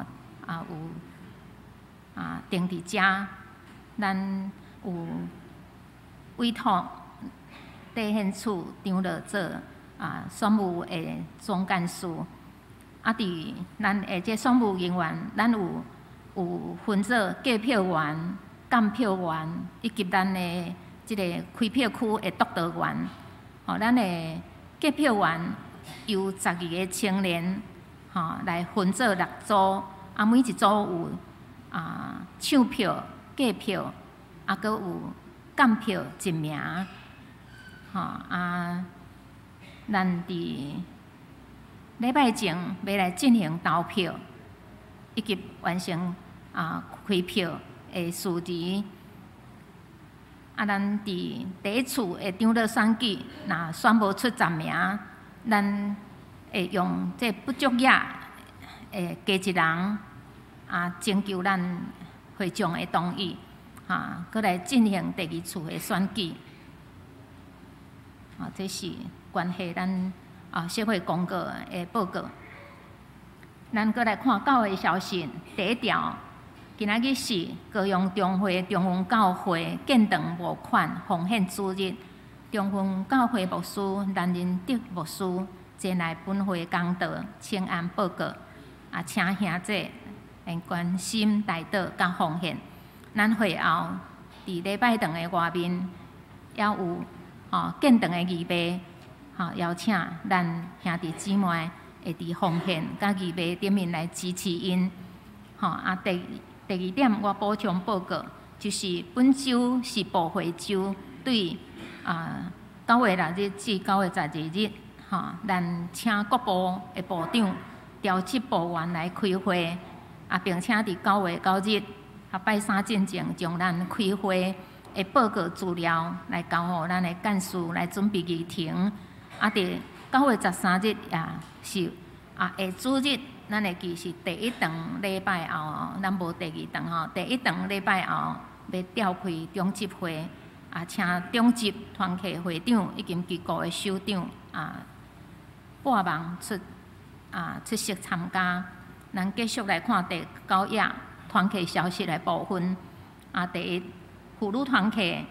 啊有啊定佇遮，咱有委託地憲處張樂做啊選務的總幹事。啊，佇咱的這選務人員，咱有分做計票員、監票員，以及咱的這個開票區的督導員。吼，咱的計票員由12個青年吼來分做六組，啊，每一組有啊唱票、計票，啊，閣有監票一名。吼啊，咱佇禮拜前欲來進行投票，以及完成啊開票的事宜。啊，咱佇第一次的長老選舉，若選無出10名，咱會用這不足額會加一人，啊，徵求咱會長的同意，哈，閣來進行第二次的選舉。啊，這是關係咱啊社會公告的報告。咱閣來看教會消息，第一條，今仔日是高雄中會中雲教會建堂募款奉獻主日，中雲教會牧師陳仁德牧師前來本會講道，請安報告，啊，請兄弟關心代禱佮奉獻。咱會後佇禮拜堂的外面，也有吼建堂的預備，吼邀請咱兄弟姊妹會佇奉獻佮預備頂面來支持𪜶。吼啊，第二點，我補充報告，就是本週是部會週，對啊9月6日至9月12日，吼，咱請各部的部長調集部員來開會，啊，並且佇9月9日啊拜三進前，將咱開會的報告資料來交予咱的幹事來準備議程。啊，佇9月13日也是啊下主日，咱會記是第一堂禮拜後，咱無第二堂吼。第一堂禮拜後欲召開長執會，啊，請長執團契會長以及機構的首長啊，撥忙出啊出席參加。咱繼續來看第九頁團契消息的部分。啊，第一，婦女團契，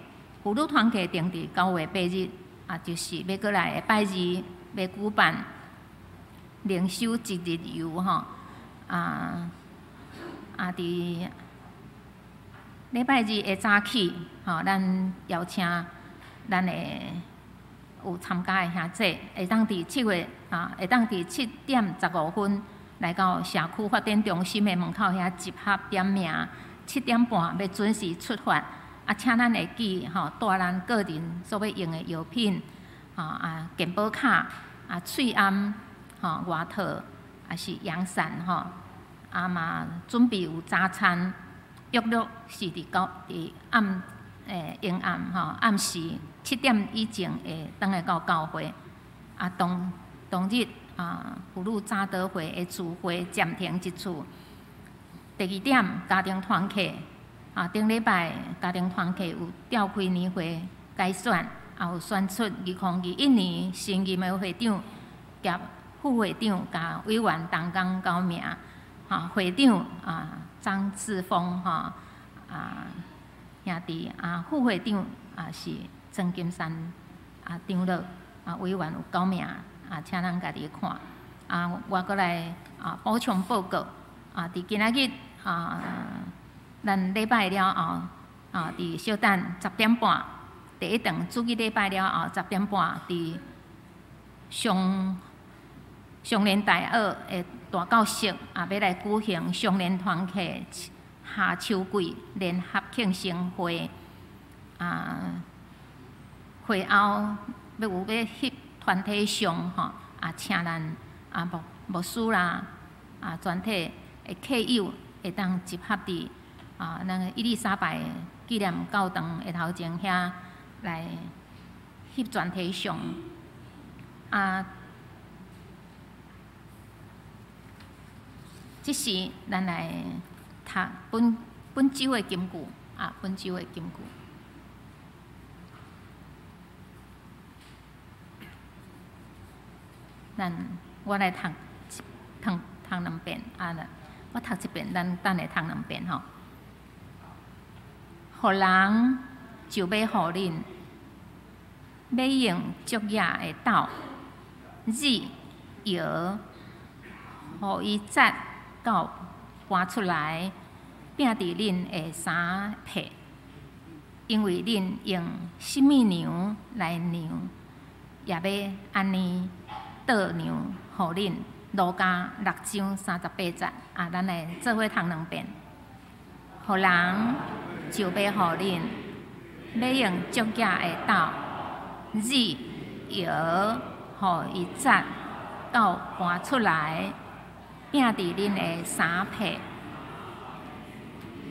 婦女團契定佇9月8日，啊，就是欲閣來的拜二，欲舉辦靈修一日遊吼。啊啊，佇禮拜二的早起，吼，咱邀請咱的有參加的兄弟，會當佇7點15分來到社區發展中心的門口遐集合點名，7點半欲準時出發。啊，請咱會記吼，帶咱個人所欲用的藥品，吼啊，健保卡，啊，喙罨，吼，外套，抑是陽傘吼，啊嘛準備有早餐，約略是佇暗昏暗吼，暗時7點以前會轉來到教會。啊，當當日啊，婦女早禱會的聚會暫停一次。第二點，家庭團契啊，頂禮拜家庭團契有召開年會改選，也有選出2021年新任的會長及副會長，佮委員同工勾名。哈，會長啊張志峰吼啊兄弟啊，副會長啊是曾金山啊長老啊，委員有勾名啊，請咱家己看。啊，我閣來啊補充報告啊，佇今仔日啊，咱禮拜了後啊，佇小等十點半，第一頓主日禮拜了後十點半，佇上上連大學的大教室啊，欲來舉行上連團契夏秋季聯合慶生會啊，會後欲有欲翕團體相吼啊，請咱啊牧牧師啦啊全體的客友會當集合佇啊咱個伊麗莎白紀念教堂的頭前遐來翕全體相啊。這時，咱來讀本本週的金句啊，本週的金句。咱我來讀讀讀兩遍啊，我讀一遍，咱等下讀兩遍吼。予人就欲予恁，欲用竹葉的斗煮舀，予伊節到搬出來，摒佇恁的衫被，因為恁用啥物量來量，也欲按呢倒量予恁。路加六章三十八節，啊，咱來做伙讀兩遍。予人就欲予恁，欲用竹葉的斗煮舀，予伊節到搬出來，摒佇恁的衫被，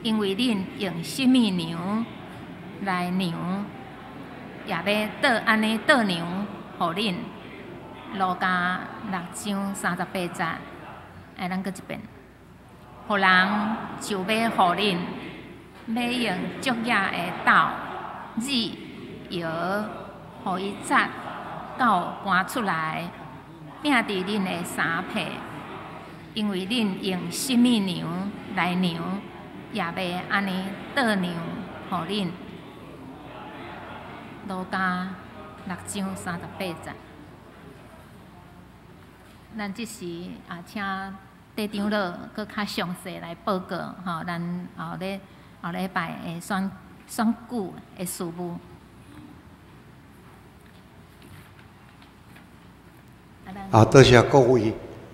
因為恁用啥物量來量，也欲倒按呢倒量予恁。路加六章三十八節，來，咱閣一遍。予人就欲予恁，欲用竹葉的斗煮舀，予伊節到搬出來，摒佇恁的衫被，因為恁用啥物量來量，也欲按呢倒量予恁。路加六章三十八節。咱這時啊，請綴長老閣較詳細來報告吼，咱後禮拜的選選舉的事務。啊，多謝各位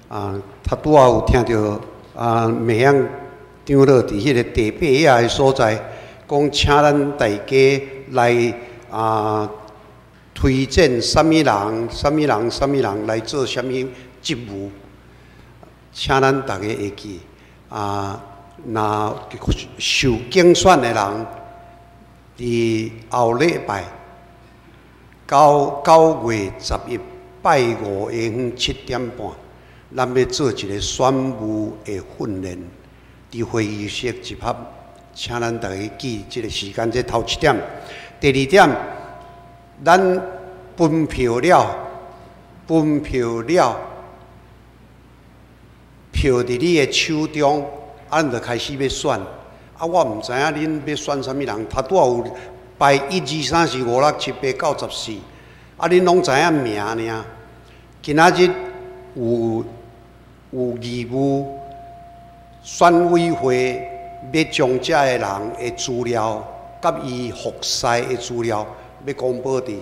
啊，頭拄仔有聽著啊，美香長老佇彼個地八遐的所在，講請咱大家來啊推薦啥物人、啥物人、啥物人來做啥物職務，請咱大家會記啊，若受競選的人，佇後禮拜9月11拜五下昏7點半，咱欲做一個選務的訓練，佇會議室集合，請咱大家記這個時間，這頭一點。第二點，咱分票了，分票了，票佇你的手中，啊，咱就開始欲選。啊，我毋知影恁欲選啥物人，頭拄仔有排一、二、三、四、五、六、七、八、九、十四，啊，恁攏知影名爾。今仔日有義務選委會欲將遮个人的資料，佮伊服侍的資料，欲公布佇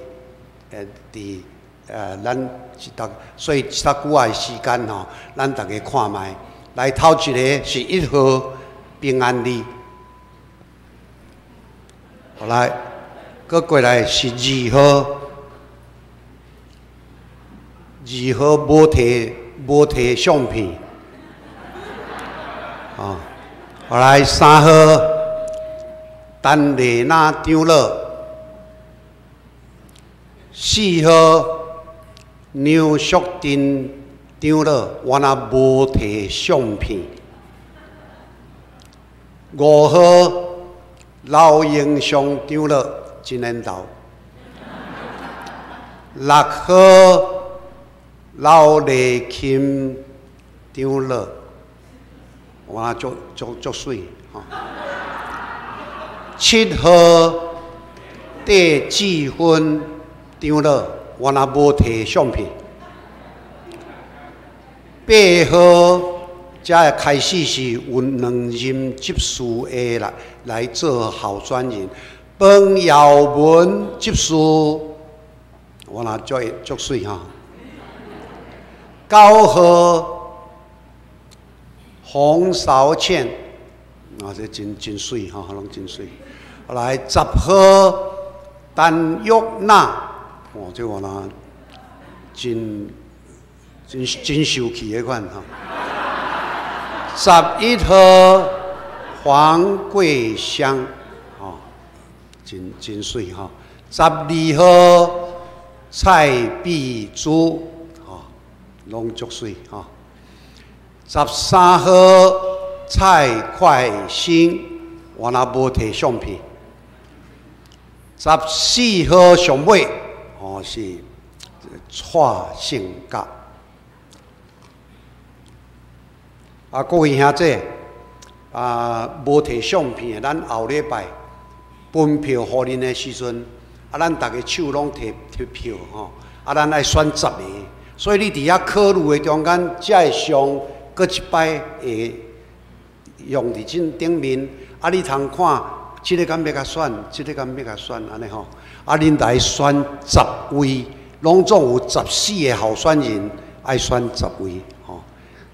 咱一搭，所以一搭久仔的時間吼，咱逐家看覓。來頭一个是1號平安里，後來閣過來是二號，二號無提相片，哦，後來3號陳麗娜長老，4號梁淑珍長老，我若無提相片。5號老英雄長老，真緣投。6號老麗琴長老，哇，足足足媠吼。7號戴志芬長老，我若無提相片。8號才會開始是有兩任執事的來做候選人，彭耀文執事，我若足足媠吼。9號洪韶倩，啊，這真真媠吼，攏真媠。來10號陳玉娜，哦，這我若真真真受氣彼款吼。11號黃桂香，吼，真真媠吼。12號蔡碧珠，吼，攏足媠吼。13號蔡快興，我若無提相片。14號上尾，吼，是蔡聖甲。啊，各位兄弟，啊，無提相片的，咱後禮拜分票予恁的時陣，啊，咱逐个手攏提提票吼，啊，咱愛選十個，所以你佇遐考慮的中間，才會相閣一擺會用佇這頂面，啊，你通看，這个敢欲共選，這个敢欲共選，按呢吼，啊，恁來選十位，攏總有14個候選人，愛選十位吼。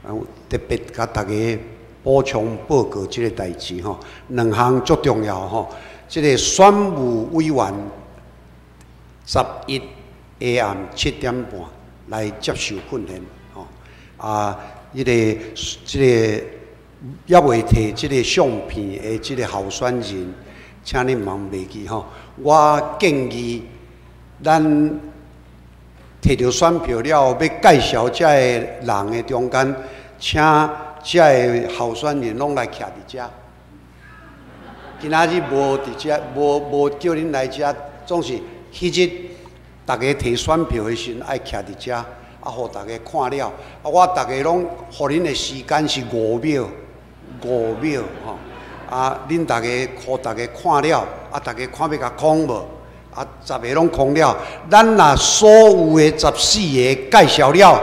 啊，特別共大家補充報告這个代誌吼，兩項足重要吼。這个選務委員11下暗7點半來接受訓練吼。啊，彼个這个猶未提這个相片的這个候選人，請恁毋通袂記吼。我建議咱提著選票了後，欲介紹遮個人的中間，請遮个候選人攏來徛佇遮。今仔日無佇遮，無叫恁來遮，總是彼日逐家提選票的時陣愛徛佇遮，啊，予逐家看了。啊，我逐家攏予恁的時間是五秒，五秒吼。啊，恁逐家予逐家看了，啊，逐家看欲共空無？啊，十个攏空了，咱若所有的14个介紹了，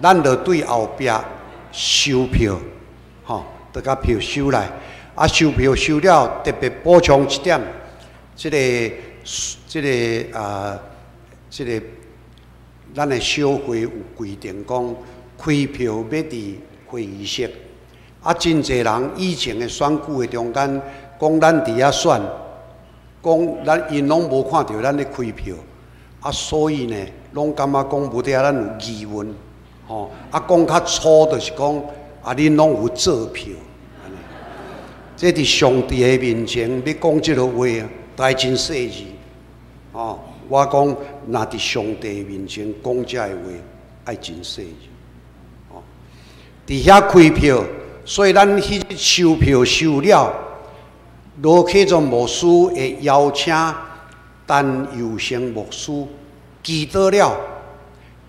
咱就對後壁收票，吼，就共票收來。啊，收票收了，特別補充一點，這個，咱的小會有規定講，開票欲佇會議室。啊，真濟人以前的選舉的中間，講咱佇遐選。講咱𪜶攏無看著咱咧開票，啊，所以呢，攏感覺講無佇遐咱有疑問，吼，啊，講較粗就是講，啊，恁攏有做票，按呢。這佇上帝的面前欲講這个話，愛真細膩，吼。我講，若佇上帝面前講這个話，愛真細膩，吼。佇遐開票，所以咱彼日收票收了。羅啟宗牧師會邀請陳佑成牧師祈禱了，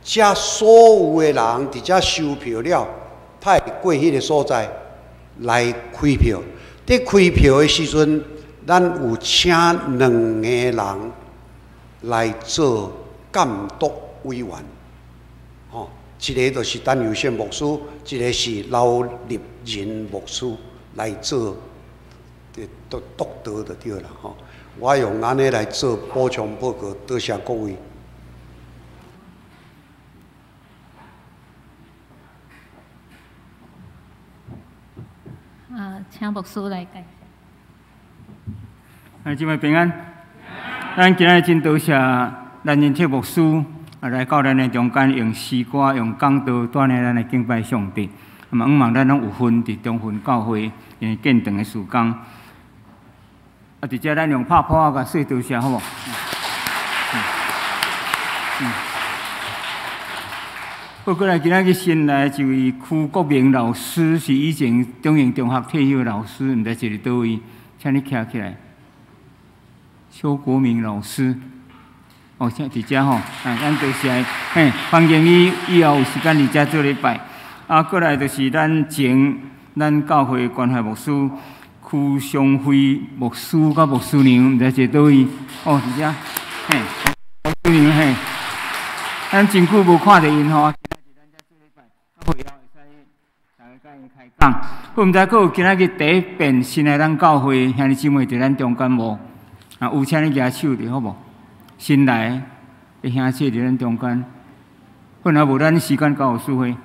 遮所有的人佇遮收票了，他會過彼个所在來開票。佇開票的時陣，咱有請兩个人來做監督委員，吼，一个就是陳佑成牧師，一个是劉立仁牧師來做督督导就对啦吼。我用按呢来做补充报告，多谢各位。啊，请牧师来介绍。啊，姊妹平安。咱今日真多谢咱仁策牧师啊，来到咱的中间，用诗歌、用讲道，带领咱来敬拜上帝。啊嘛，向望咱拢有份伫中云教会，因为建堂的事工。啊，伫遮咱用拍破仔共说多谢，好无？好，过来今仔日新来一位区国明老师，是以前中营中学退休的老师，毋知伫咧佗位，请你徛起来。邱国明老师，哦，请伫遮吼，啊，咱多谢，嘿，欢迎你以后有时间伫遮做礼拜。啊，过来就是咱前咱教会关怀牧师区尚辉牧师佮牧师娘，毋知伫佗位，哦，伫遮，嘿，牧师娘嘿，咱真久无看著𪜶吼。会后会使大家共𪜶开讲。好，毋知阁有今仔日第一遍新来咱教会兄弟姊妹伫咱中间无？啊，有请你举手者好无？新来的兄弟伫咱中间，好，若无咱时间交予淑慧。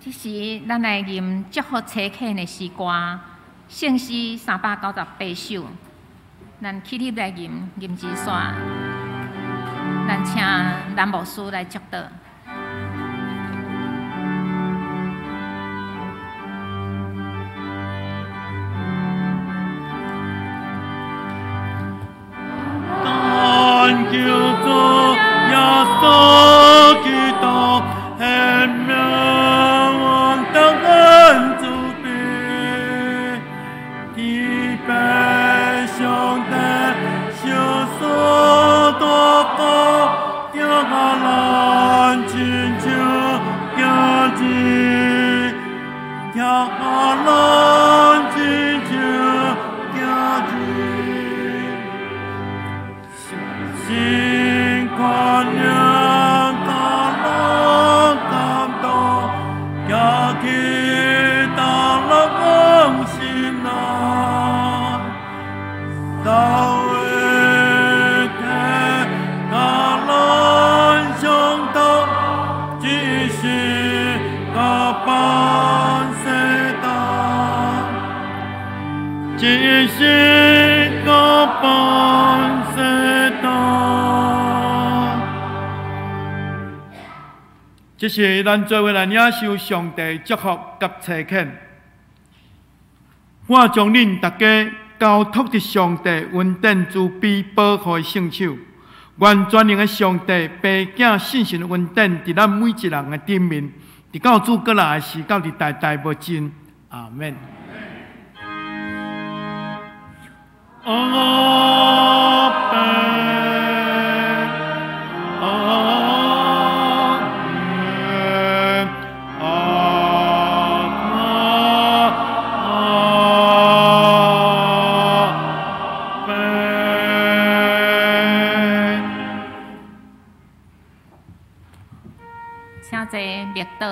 这时，咱来吟祝福差遣的诗歌，圣诗398首，咱起立来吟，吟一煞。咱请蓝牧师来祝祷。但求主耶稣基督显明王得恩慈悲，天父上帝相所大国，行咱亲像行子，行咱亲像行子。心宽容，大人感动，举起大人心来，大卫天甲咱相同，只是甲万世代，只是甲万世代。这是咱做伙来领受上帝祝福佮差遣。我将恁大家交托伫上帝恩典慈悲保护的圣手。愿全能的上帝、父、囝、圣神的恩典，伫咱每一人的顶面，直到主阁来的时，到伫代代无尽。阿们。阿爸，阿们，阿们。请坐默祷。